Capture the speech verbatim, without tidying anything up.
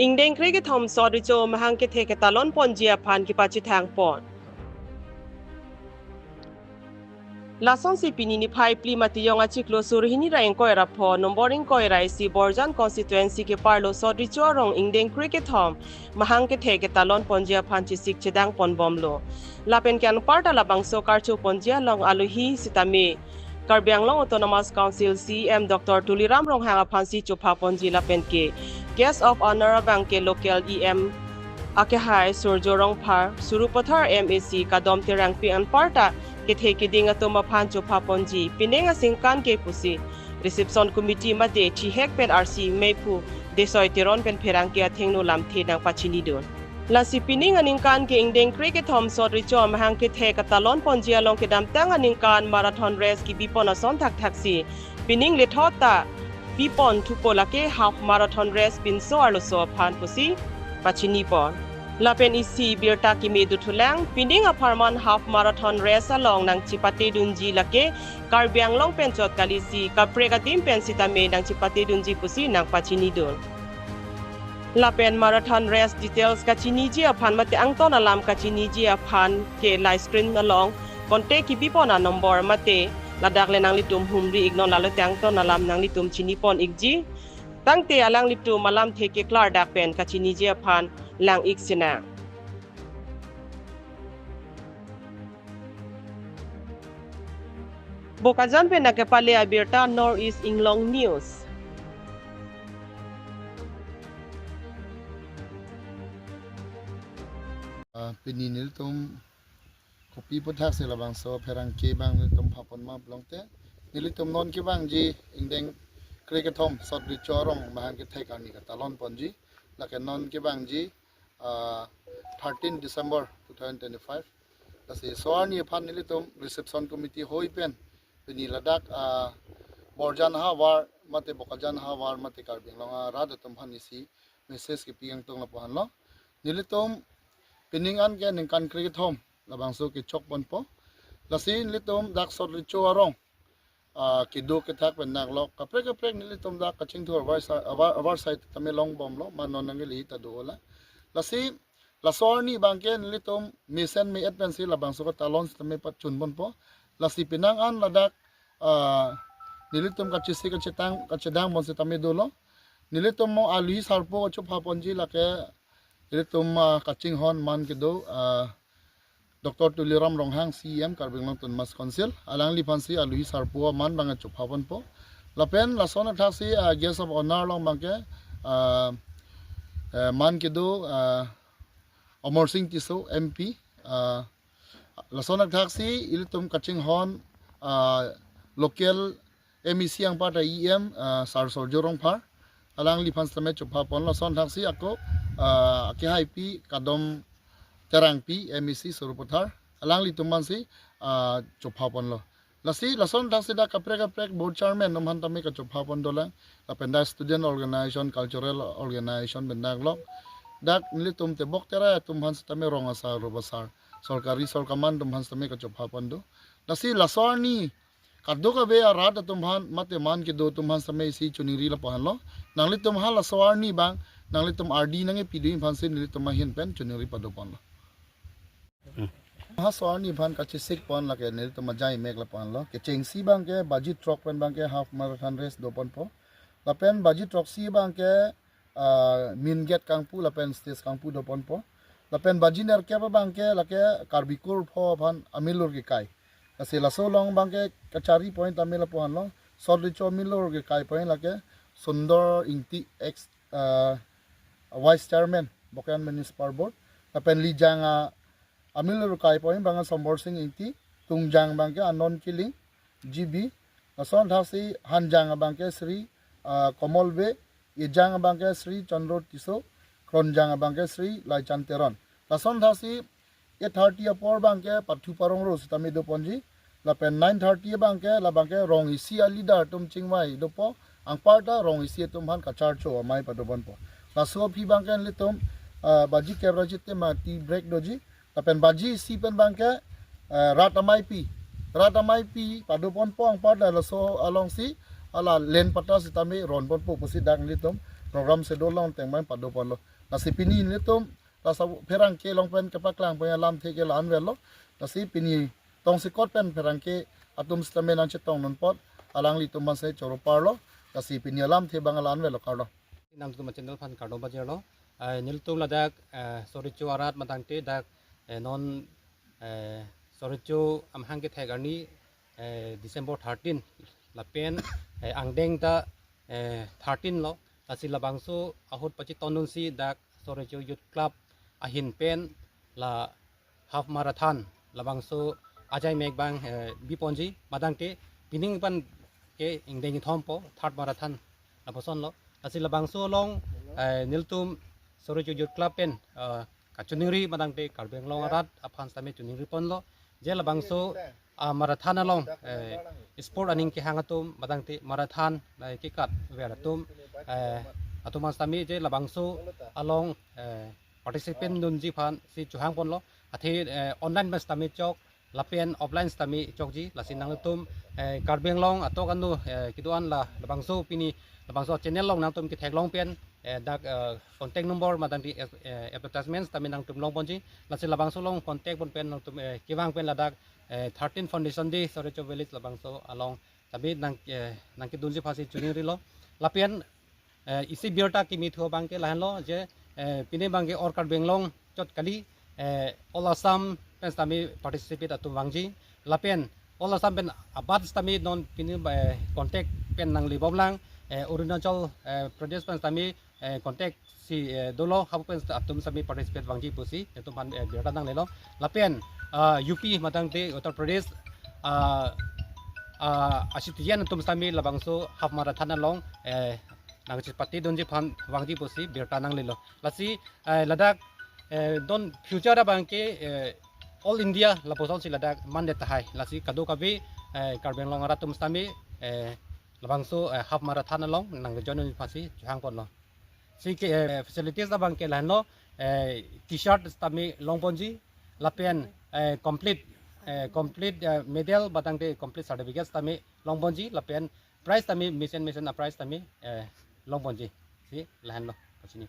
Ingdeng krekethom sot recho mahang kethe ketalon ponji aphan kepachethang pon. Lasonsi pini niphai phli Matiyong achiklo sur hini ra ingkoi ra pho nombor ingkoi ra isi Borjan constituency keparlo sot recho arong ingdeng krekethom mahang kethe ketalon ponji aphan chesik chedang ponbomlo. Lapen ke anparta labangso karcho ponji along alohi sitame Karbi Anglong Autonomous Council C E M Doctor Tuliram Ronghang aphansi chopha ponji lapen ke Guest of Honor abang ke local E M akehai Surjo Rongphar, Sarupathar M A C Kadom Terangpi anparta kethe keding atum aphan chopha ponji, pining aningkan ke pusi reception committee mate thihek pen arsi meiphu Desoi Teron pen pherangke athengno lamthe nangpachinidun. Lasi pining aningkan ke ingdeng krekethom sot recho mahang kethe ketalon ponji along kedamtang aningkan marathon race kebipon ason thakthaksi pining lethot ta bipon thupo, lake half marathon race pinso arloso aphan pusi pachinipon. Lapen isi birta keme dothulang, pining apharman half marathon race along nangchepatedunji lake Karbi Anglong pen chot kalisi kaprek adim pen sitame nangchepatedunji pusi nangpachinidun. Lapen marathon race details kachiniji aphan mate angton alam kachiniji aphan ke la screen along contact kebipon anumber mate ladak le nanglitum humri iknon, lalo te angton alam nanglitum chinipon ikji. Tangte alanglitum alamthe keklardak pen kachiniji aphan lang ik sinang. Bokajan pen nangkepale abirta North East Inglong News. Ah, pini nelitum kopi aputhaksi labangso pherangke abang nelitum phapon ma pulote, nelitum non kevangji ingdeng krekethom sot recho arong mahang kethe arni ketalon ponji, lake non kevangji, ah, thirteen December two thousand twenty-five. Lasi so arni aphan nelitum reception committee hoi pen pini ladak, ah, Borjan havar mate Bokajan havar mate Karbi Anglong arat atum aphan isi message kepi kangtung lapu-anlo. Nelitum pining an ke ningkan krekethom labangso kechok ponpo. Lasi nelitum dak sot recho arong, ah, kedo kethak pen naklok kaprek kaprek nelitum dak kachingthur avar sa-, avar, avar side tame longbomlo, man non nangkele ta do-ola. Lasi laso arni abang ke nelitum mesen me-et pensi labangso ketalon sitame pachun ponpo. Lasi pining an ladak, ah, nelitum kachesik kachetang kachedang pon sitame dolo. Nelitum mo alohi sarpo kachopha ponji lake nelitum, ah, kachinghon man kedo, ah, Doctor Tuliram Ronghang C E M Karbi Anglong Autonomous Council, alangliphansi alohi sarpo aman abang chopha ponpo. Lapen lason athaksi, ah, Guest of Honor along abang ke, ah, eh, man kedo, ah, Amarsing Tisso M P, ah, lason athaksi ilitum kachinghon, ah, local M A C anparta E M, ah, Sar Surjo Rongphar, alangliphan sitame chopha pon. Lason athaksi ako, ah, akehaipi Kadom Terangpi M A C Sarupathar, alanglitum aphansi, ah, chopha ponlo. Lasi lason athaksi dak kaprek kaprek board chairman atum aphan tame kachopha pon dolang. Lapen dak student organization, cultural organization pen dak lok. Dak nelitum tebok terai atum aphan sitame rong asar, rup asar, sorkari sorkaman atum aphan sitame kachopha pon do. Lasi laso arni kadokave arat atum aphan mate man kedo atum aphan sitame isi choningri lapu-anlo. Nanglitum ha laso arni abang nanglitum ardi nangkepi dun aphansi nelitum ahin pen choningri pado ponlo. Ha laso arni aphan kachesik pon lake nelitum ajai mek lapu-anlo. Kechengsi abang ke baji throk pen abang ke half marathon race do ponpo. Lapen baji throksi abang ke, ah, main gate kangpu lapen stage kangpu do ponpo. Lapen baji nerkep abang ke lake Karbi Kur pho aphan amilur kekai. Lasi laso along abang ke kachari point tame lapu-anlo. Sot recho amilur kekai point lake Sundor Ingti, ex, ah, Vice Chairman Bokajan Municipal Board. Lapen lijang a amilur kai point abang ke Sombor Sing Ingti, tungjang abang ke Anon Killing, G B, lason athaksi hanjang abang ke Sri, ah, Komol Bey, ejang abang ke Sri Chandro Tisso, kronjang abang ke Sri Laichan Teron. Lason athaksi eight thirty apor abang ke pathu parong ro sitame do ponji, lapen nine thirty abang ke labang ke rong isi a leader atum chingvai dopo, anparta rong isi atum aphan kacharcho amei pado ponpo. Laso aphi abang ke nelitum, ah, baji kep ra chite ma tea break doji. Lapen baji isi pen abang ke, ah, rat ameipi, rat ameipi pado ponpo anparta laso alongsi, hala len patta sitame ron ponpo pusi dak nelitum program schedule along tengmang pado ponlo. Lasi pini nelitum laso pherangke along pen kepaklang pen alamthe ke la-an avelo. Lasi pini tongsekot pen pherangke atum sitame nangchetong non apot alanglitum aphan si choro parlo. Lasi pini alamthe abang la-an avelo, kardom. Nangtum channel aphan kardom pajirlo. Eh, nelitum ladak, eh, Sorecho arat matangte dak, eh, non, eh, Sorecho amahang kethek arni, eh, December thirteen lapen, eh, angdeng ta, eh, thirteen lo. Lasi labangso ahut pachetondunsi dak Sorecho Youth Club ahin pen la half marathon labangso ajai mek abang, eh, biponji, matangte pining pen ke ingdeng kethom po, third marathon lapuson lo. Lasi labangso along, eh, nelitum Sorecho Youth Club pen, eh, kachiningri matangte Karbi Anglong arat aphan sitame chiningri ponlo. Je labangso, ah, marathon along, eh, sport aning kehang atum matangte marathon, eh, kekat ver atum, eh, atum aphan sitame je labangso along, eh, participate dunji aphan si chohang ponlo. Athe, eh, online pen sitame chok lapen offline sitame chokji. Lasi nangtum, eh, Karbi Anglong atok anu, eh, kedo-an la labangso pini labangso channel along nangtum ketheklong pen, eh, dak, eh, contact number matangte, eh, advertisement sitame nangtum longponji. Lasi labangso along contact pon pen nangtum, eh, kevang pen ladak, eh, thirteen Foundation Day Sorecho Village labangso along sitame nang, eh, nangkedunji aphan si chiningrilo. Lapen, eh, isi birta kimi thu abangke lahenlo je, eh, pini abangke all Karbi Anglong chot kali, eh, all Assam pen sitame participate atum vangji. Lapen all Assam pen abat sitame non pini, eh, contact pen nanglebomlang, eh, Arunachal, eh, Pradesh pen sitame, eh, contact si, eh, dolo, hapu pen atum sitame participate vangji pusi nelitum aphan, eh, birta nanglelo. Lapen, ah, U P matangte Uttar Pradesh, ah, ah, a-citizen atum sitame labangso half marathon along, eh, nangchepate dunji aphan vangji pusi birta nanglelo. Lasi, eh, ladak, eh, non future abangke, eh, all India lapuson si ladak mandet tahai. Lasi kadokave, eh, Karbi Anglong arat atum sitame, eh, labangso, eh, half marathon along nangjoin dunji aphan si chohang ponlo. Si ke, eh, facilities abangke lahenlo, eh, T-shirt sitame longponji, lapen, eh, complete, eh, complete, eh, medal matangte complete certificate sitame longponji, lapen prize sitame mesen mesen a-prize sitame, eh, longponji. Si lahenlo, kachini.